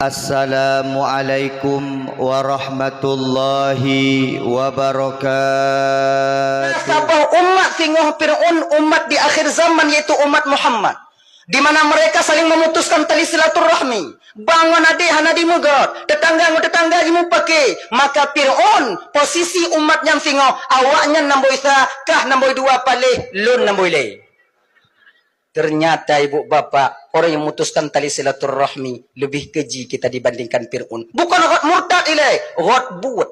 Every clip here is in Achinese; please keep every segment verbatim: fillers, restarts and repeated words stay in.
Assalamualaikum warahmatullahi wabarakatuh. Saboh umat singoh Fir'aun, umat di akhir zaman, yaitu umat Muhammad, di mana mereka saling memutuskan tali silaturahmi. Bang ngon adék hana jimeugét, teutangga ngon teutangga jimupake. Maka Fir'aun, posisi umat nyan singoh, awaknyan namboi sa, kah namboi dua paléh, lôn namboi lhée. Ternyata ibu bapak, orang yang memutuskan tali silaturahmi lebih keji kita dibandingkan Fir'aun. Bukon rot murtad ilée, rot buet.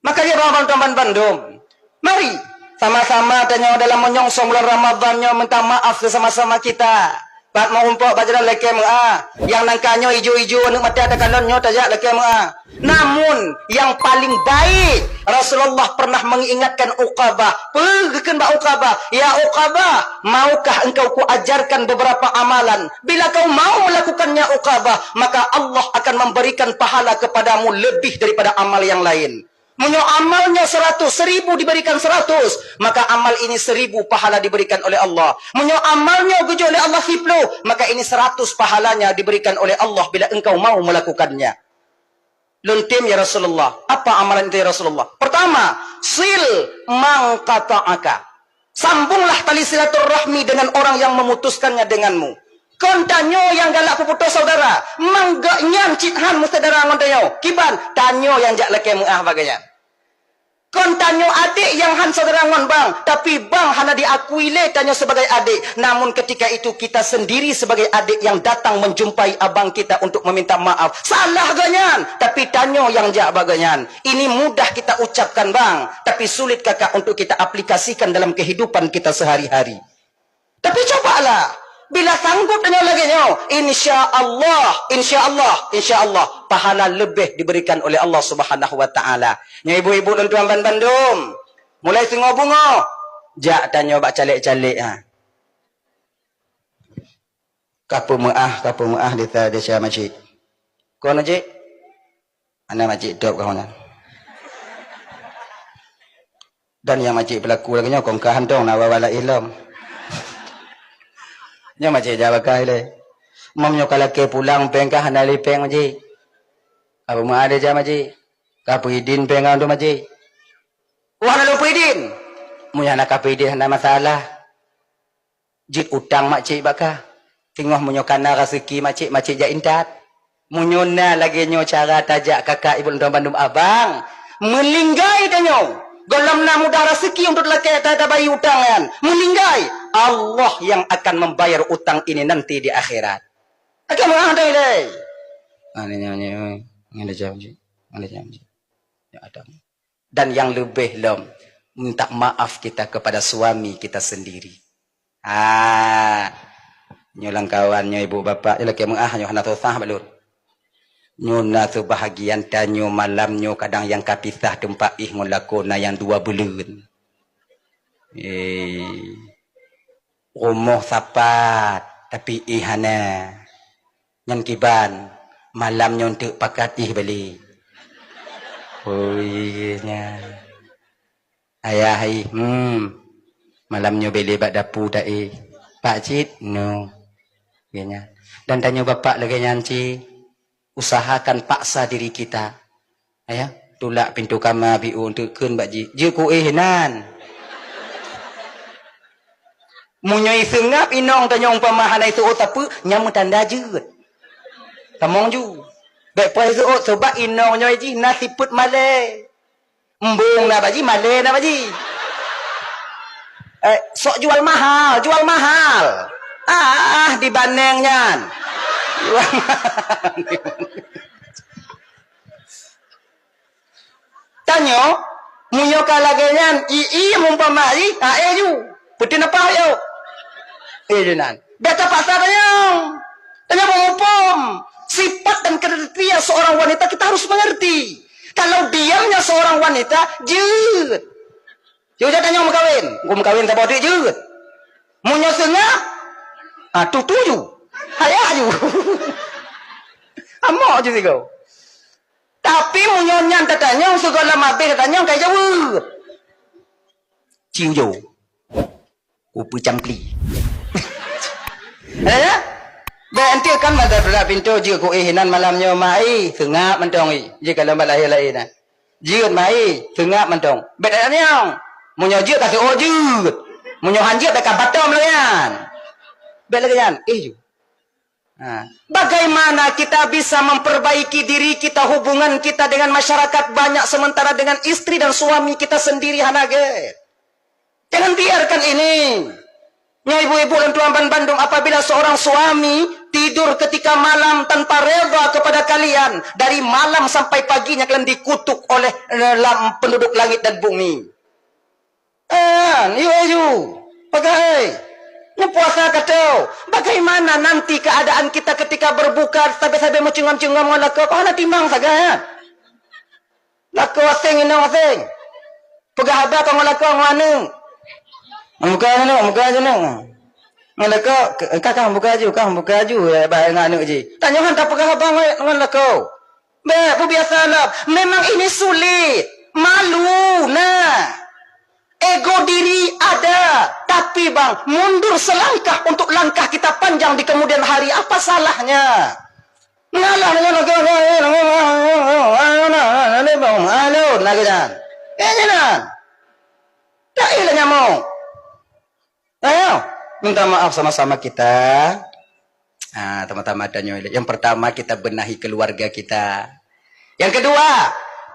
Maka ya bang, bang, bang, bandum, mari sama-sama tanyoe dalam menyongsong bulan Ramadhan nyoe minta maaf ke sama-sama kita. Pat meurumpok bak jalan lakée meuah. Yang nangka nyoe ijo-ijo aneuk mata takalon nyoe tajak lakée meuah. Namun, yang paling baik, Rasulullah pernah mengingatkan Uqabah. Peugeukeun bak Uqabah, "Ya Uqabah, maukah engkau kuajarkan beberapa amalan? Bila kau mau melakukannya, Uqabah, maka Allah akan memberikan pahala kepadamu lebih daripada amal yang lain." Meunyoe amalnya seratus, seribu diberikan seratus, maka amal ini seribu pahala diberikan oleh Allah. Meunyoe amalnya geujok lé Allah siploh, maka ini seratus pahalanya diberikan oleh Allah bila engkau mau melakukannya. Lôn tem, ya Rasulullah. Apa amalan itu, ya Rasulullah? Pertama, sil man qata'aka. Sambunglah tali silaturahmi dengan orang yang memutuskannya denganmu. Kon tanyoe nyang galak peuputoh saudara, mangat nyan cit han meusaudara ngon tanyoe. Kiban, tanyoe nyang jak lakée meuah bak geuh nyan. Kon tanyoe adék nyang han saudara ngon bang, tapi bang hana diakui lé tanyoe sebagai adék. Namun ketika itu kita sendiri sebagai adék yang datang menjumpai abang kita untuk meminta maaf. Salah geuh nyan, tapi tanyoe nyang jak bak geuh nyan. Ini mudah kita ucapkan bang, tapi sulit kakak untuk kita aplikasikan dalam kehidupan kita sehari-hari. Tapi cobalah, bila sanggup tanyoe lagée nyoe, insya Allah, insya Allah, insya Allah, pahala leubeh diberikan oleh Allah Subhanahu wa Taala. Nyoe ibu-ibu lôn tuan ban bandum, mulai singoh beungoh, jak tanyoe bak calék-calék, ha. Ka peumeuáh, ka peumeuáh di ta-, di Syah Majid. Kon Majid? Hana Majid top kamoe nyan. Dan nyang Majid peulaku lagée nyoe kon ka hantong na wawa laén lom. Nyoe Majid jak bak geuh lé. Meunyoe ka lakée pulang péng ka hana lé péng Majid. Ka peumeuáh di Syah Majid. Ka peuidin péng ka untuk Majid. Wah, hana lôn peuidin. Meunyoe hana ka peuidin hana masalah. Jeuet utang makcik bak kah. Teungoh meunyoe kana raseuki makcik, makcik jak intat. Meunyoe na lagée nyoe cara tajak kakak ibu lôn tuan bandum abang, meulinggai tanyoe. Gohlom na mudah raseuki untuk lakée ta-, tabayeue utang nyan. Meulinggai, Allah yang akan membayar utang ini nanti di akhirat. Akan meuah dai dai. Ah, ni nyoe, nyoe, nyoe. Ngan ada jam je. Ngan ada jam je. Ya, ada. Dan yang leubeh lom, minta maaf kita kepada suami kita sendiri. Ah, nyoe lamkawan, nyoe ibu bapak, nyoe lakée meuáh, nyoe hana susah bak lôn. Nyoe na seubahagian tanyoe malam nyoe kadang nyang ka pisah teumpat éh ngon lakoe na nyang dua buleuen. Eh, rumoh sapat, tapi éh hana. Nyan kiban, malam nyoe eunteuk pakat éh balek. Oh, iya nyan. Ayah éh, hmm. Malam nyoe balek bak dapu ta éh. Pak cit, no. Iya nyan. Dan tanyoe bapak lagée nyan cit. Usahakan paksa diri kita. Ya, tulak pintoe kama biôh eunteuk kheun bak jih. Jeuet ku éh nan. Meunyoe iseungab inong tanyoe umpama hana iseuôt sapeue, nyan meutanda jeuet. Tamong ju. Bék payah iseuôt, sabab inong nyoe jih na sifeuet malée. Embong na bak jih, malée na bak jih. Eh, sok jual mahal, jual mahal. Ah, dibaneng nyan. Jual mahal. Tanyoe, meunyoe ka lagée nyan, i, i, mumpama i, a, eh, ju. Peuteun apa yo? Eh, ju nan. Bék tapaksa tanyoe. Tanyoe muphom. Sifat dan kriteria seorang wanita kita harus mengerti. Kalau diamnya seorang wanita, jeuet. Yo, jak tanyoe meukawen. Engkau meukawen saboh duit jeuet. Meunyoe seungab, ah, tutu ju. Hayak ju. Amok ju sigoe. Tapi meunyoe nyan tatanyong, sigoe lam abéh tatanyong, ka jaweueb. Ciu jo. Ku peucampli. Eh, ya? Bèk enteuk kan mantong beulat pintoe jeuet keu éh inan malam nyoe, ma éh, seungab mantong éh. Jeuet ka lom bak lahé laén na. Jeuet ma éh, seungab mantong. Bèk tanyong. Meunyoe jeuet ka seuôt jeuet. Meunyoe han jeuet bèk ka batom lagèe nyan. Bèk lagèe nyan, éh ju. Ha. Bagaimana kita bisa memperbaiki diri kita, hubungan kita dengan masyarakat banyak, sementara dengan istri dan suami kita sendiri hana gèt? Jangan biarkan ini. Nyoe ibu-ibu dan tuan bandum, apabila seorang suami tidur ketika malam tanpa reda kepada kalian, dari malam sampai paginya kalian dikutuk oleh, eh, lam-, penduduk langit dan bumi. Eh, yue ju. Pagai. Nyoe puasa ka teuh. Bagaimana nanti keadaan kita ketika berbuka, sabe-sabe meucungam-cungam ngon lakoe? Kok hana timang sagai, ya? Lakoe aseng, inong aseng. Peugah haba ka ngon lakoe ngon aneuk. Buka aneuk, buka aneuk. Ngon lakoe, ka, ka, ka buka aju, ka buka aju, eh, bah ngon aneuk jih. Tanyoe han tapeugah haba ngon, ngon lakoe. Bèk, peubiasa lom. Memang ini sulit. Malu, nah. Ego diri ada. Tapi, bang, mundur selangkah untuk langkah kita panjang di kemudian hari. Apa salahnya? Ngalah dengan, alon, lagèe nyan. Eh, nyan. Tak ilah nyamuk. Ayo, minta maaf sama-sama kita. Ah, teman-teman, tanyoe. Yang pertama, kita benahi keluarga kita. Yang kedua,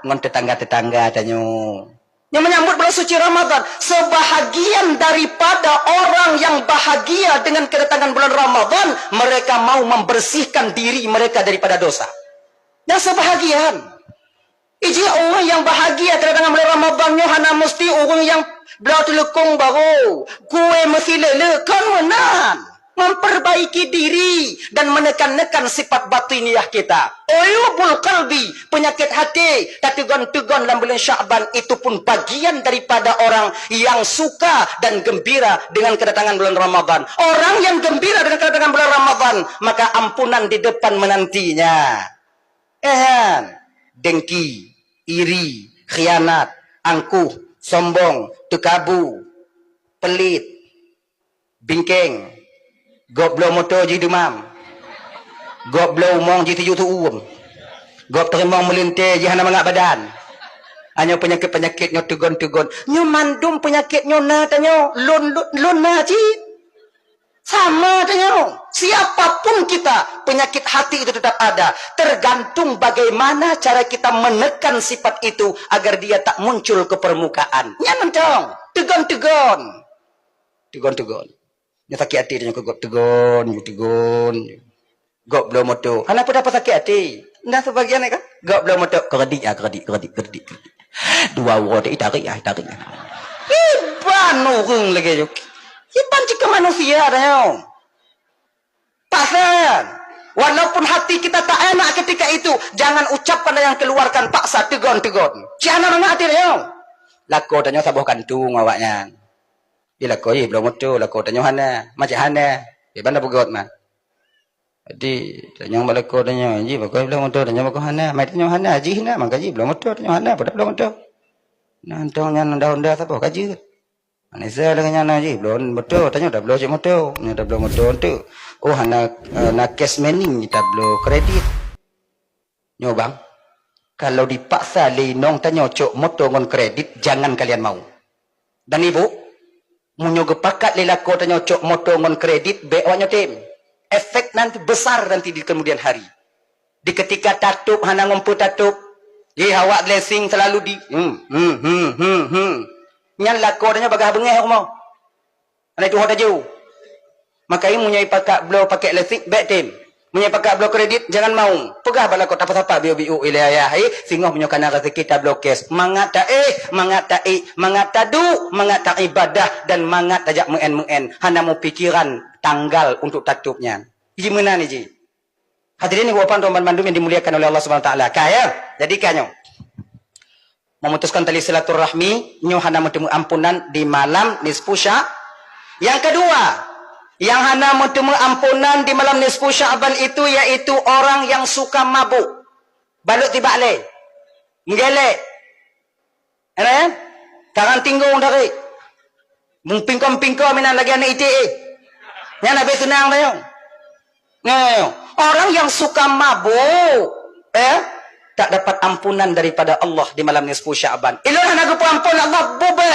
ngon tetangga-tetangga tanyoe. Yang menyambut bulan suci Ramadan, sebahagian daripada orang yang bahagia dengan kedatangan bulan Ramadan, mereka mau membersihkan diri mereka daripada dosa. Dan sebahagian Iji ureueng nyang bahagia keudatangan bulan Ramadan nyoe hana musti ureueng nyang bloe teuleukong barô, kue meusilele, kon meunan. Memperbaiki diri dan menekan-nekan sifat batiniah kita. Uyubul qalbi, penyakit hati, tateugon-teugon lam bulan Sya'ban, itu pun bagian daripada orang yang suka dan gembira dengan kedatangan bulan Ramadan. Orang yang gembira dengan kedatangan bulan Ramadan, maka ampunan di depan menantinya. Eh, nyan, dengki, iri, khianat, angkuh, sombong, teukabu, pelit, bingkeng, gob bloe moto jih dumam, gob bloe umong jih tujoh tuem, gob teurimong meulintèe jih hana mangat badan. Nyoe peunyakét-peunyakét nyoe teugon-teugon. Nyoe mandum peunyakét nyoe na tanyoe, lôn, lôn, lôn na cit. Sama tanyoe, siapapun kita, penyakit hati itu tetap ada. Tergantung bagaimana cara kita menekan sifat itu agar dia tak muncul ke permukaan. Nyan mantong, teugon-teugon. Teugon-teugon. Nyoe sakét até tanyoe keu gob teugon, teugon. Gob bloe moto. Hana peue-peue sakét até. Nah, sebagian kan? Gob bloe moto, kredit, ah, kredit, kredit, kredit, kredit. Dua uroe tadi tarik, ah, tarik. Iban ureueng lagèe nyoe. Iban cit keu manusia dah nyoe. Paksa. Walaupun hati kita tak enak ketika itu, jangan ucapkan dan jangan keluarkan paksa, teugon-teugon. Cit hana mangat até dah nyoe. Lakoe tanyoe saboh kantong awaknyan. Di lakoe jih bloe moto, lakoe tanyoe hana. Macam hana. Iban dah peugöt mah. Jadi, tanyoe bak lakoe tanyoe, jih bak kah bloe moto, tanyoe bak kah hana, mai tanyoe hana, jih na, maka jih bloe moto, tanyoe hana, padahai bloe moto. Nah, mantong nyan honda-honda saboh ka jeuet. Manusia lagèe nyan na jih, bloe moto, tanyoe tabloe cit moto, nyoe tabloe moto enteuk. Oh, hana, eh, na cash money, tabloe kredit. Nyoe bang, kalau dipaksa lé inong tanyoe cok moto ngon kredit, jangan kalian mau. Dan ibu, meunyoe geupakat lé lakoe tanyoe cok moto ngon kredit, bèk awak nyoe tem. Efek nanti besar nanti di kemudian hari. Di ketika tatôb hana ngon peue tatôb, jih awak glasing selalu di, hmm, hmm, hmm, hmm, hmm. Nyan lakoe tanyoe bagaih beungèh rumoh. Hana tuho taju. Maka meunyoe ipakat bloe pakèk listrik, bèk tem. Meunyoe ipakat bloe kredit, jangan mau. Peugah bak lakoe, tapeusapa biôk-biôk ilèe ayah, eh, singoh meunyoe kana raseuki tabloe cash. Mangat taéh, mangat taék, mangat taduek, mangat taibadah, dan mangat tajak meu'en-meu'en. Hana meupikiran tanggal untuk tatôb nyan. Iji meunan iji. Hadirin ibu bapak dan teman bandum yang dimuliakan oleh Allah Subhanahu wa taala. Ka, ya? Jadi ka nyoe. Memutuskan tali silaturahmi, nyoe hana meuteumé ampunan di malam nisfu Sya-, yang kedua, yang hana meuteumé ampunan di malam nisfu Sya'ban itu yaitu orang yang suka mabuk. Balot tibak lé. Meugelek. Kan? Tangan tinggong dari. Meupingkom-pingkom inan lagèe aneuk iték, eh. Nyan habéh seunang tanyoe. Nyoe, orang yang suka mabuk, eh, tak dapat ampunan daripada Allah di malam nisfu Sya'ban. Ilôn hana geupeuampon Allah, bubé